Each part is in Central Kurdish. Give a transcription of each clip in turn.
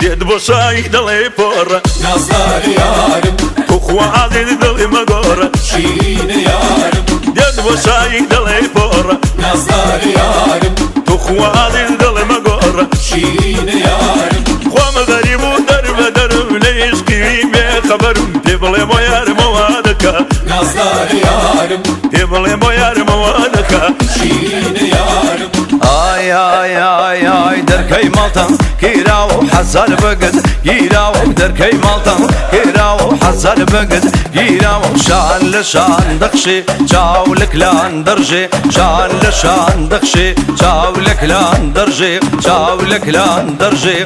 دێت بۆ شایی دەڵێ پۆڕە. نازداری یارم. توخوا عازیز دڵی مەگۆڕە. شیرینە یارم. دێت بۆ شایی دەڵێ پۆڕە. نازداری یارم. توخوا عازیز دڵی مەگۆڕە. شیرینە یارم. خۆم غەریب و دەربەدەرم لە عیشقی وی بێ خەبەرم پێ بڵێ بۆ یارمەوە دەکا. نازداری یارم. پێ بڵێ بۆ یارمەوە دەکا. شیرینە یارم. ئای ئای ئای ئای دەرکەی ماڵتان گیراوە و حەزار بەگەز گیراوە و دەرکەی ماڵتان گیراوە و حەزار بەگەز گیراوە و شان لە شان دەخشێ چاو لە کلان دەڕژێ شان لە شان دەخشێ چاو لە کلان دەڕژێ چاو لە کلان دەڕژێ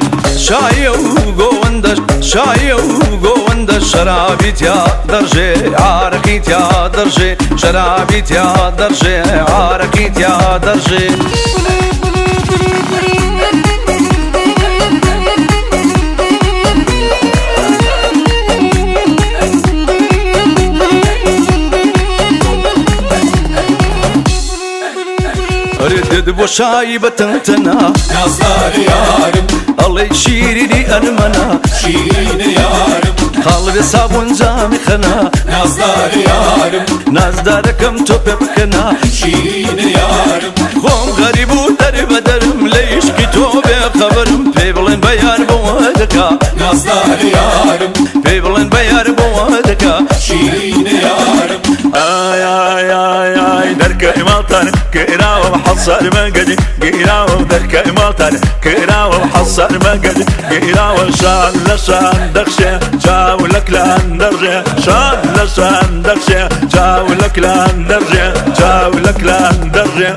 شایە و گۆوەندە شایە و گۆوەندە شەرابی تیا دەڕژێ عارەقی تیا دەڕژێ شەرابی تیا دەڕژێ عارەقی تیا دەڕژێ. دێت بۆ شایی بە تەنتەنا. نازداری یارم. ئەڵێ شیرینی ئەرمەنا. شیرینە یارم. خاڵ بێ سابوون جامی خەنا. نازداری یارم. نازدارەکەم تۆ پێ بکەنا. شیرینە یارم. خۆم غەریب و دەربەدەرم لە عیشقی تۆ بێ خەبەرم پێی بڵێن بە یار بۆ دەکا. نازداری یارم. پێی بڵێن بە یار بۆ دەکا. شیرینە یارم. ئای ئای ئای ئای دەرکەی ماڵتان گیراوە حەسار مەگەدی گیراوە دەرکەی ماڵتان گیراوە حەسار مەگەدی گیراوە شان لە شان دەخشێ چاو لە کلان دەڕژێ شان لە شان دەخشێ چاو لە کلان دەڕژێ چاو لە کلان دەڕژێ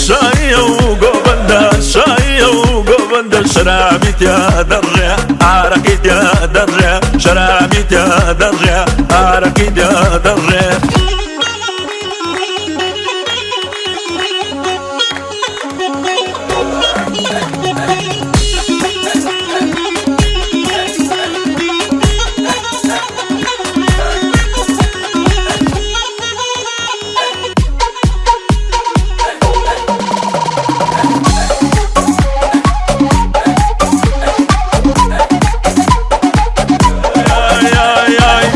شایە و گۆبەندە شایە و گۆبەندە شەرابی تیا دەڕژێ عارەقی تیا دەڕژێ شەرابی تیا دەڕژێ عارەقی تیا دەڕژێ.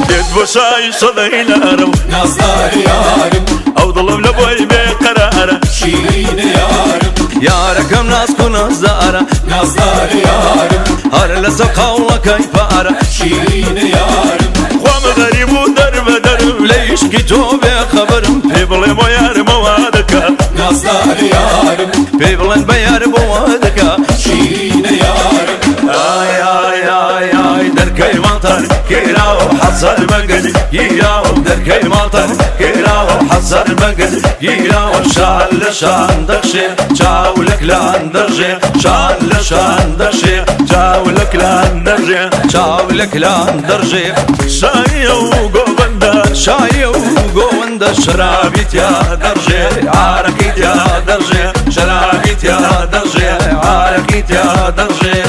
دێت بۆ شای سەدەی لارم. نازداری یارم. ئەو دڵم لە بۆی بێقەرارە. شیرینە یارم. یارەکەم ناسک و نازدارە. نازداری یارم. هەر لەسەر قاوڵەکەی پارە. شیرینە یارم. خۆم غەریب و دەربەدەرم لە عیشقی تۆ بێ خەبەرم پێ بڵێ بۆ یارمەوە دەکا. نازداری یارم. پێی بڵێن بە یار بۆ دەکا. شیرینە یارم. ئای ئای ئای ئای دەرکەی ماڵتان گیراوە و حەسار مەگەز گیراوە و دەرکەی ماڵتان گیراوە و حەسار مەگەز گیراوە شان لە شان دەخشێ چاو لە کلان دەڕژێ شان لە شان دەخشێ چاو لە کلان دەڕژێ چاو لە کلان دەڕژێ شایە و گۆبەندە شایە و گۆوەندە شەرابی تیا دەڕژێ عارەقی تیا دەڕژێ شەرابی تیا دەڕژێ عارەقی تیا دەڕژێ.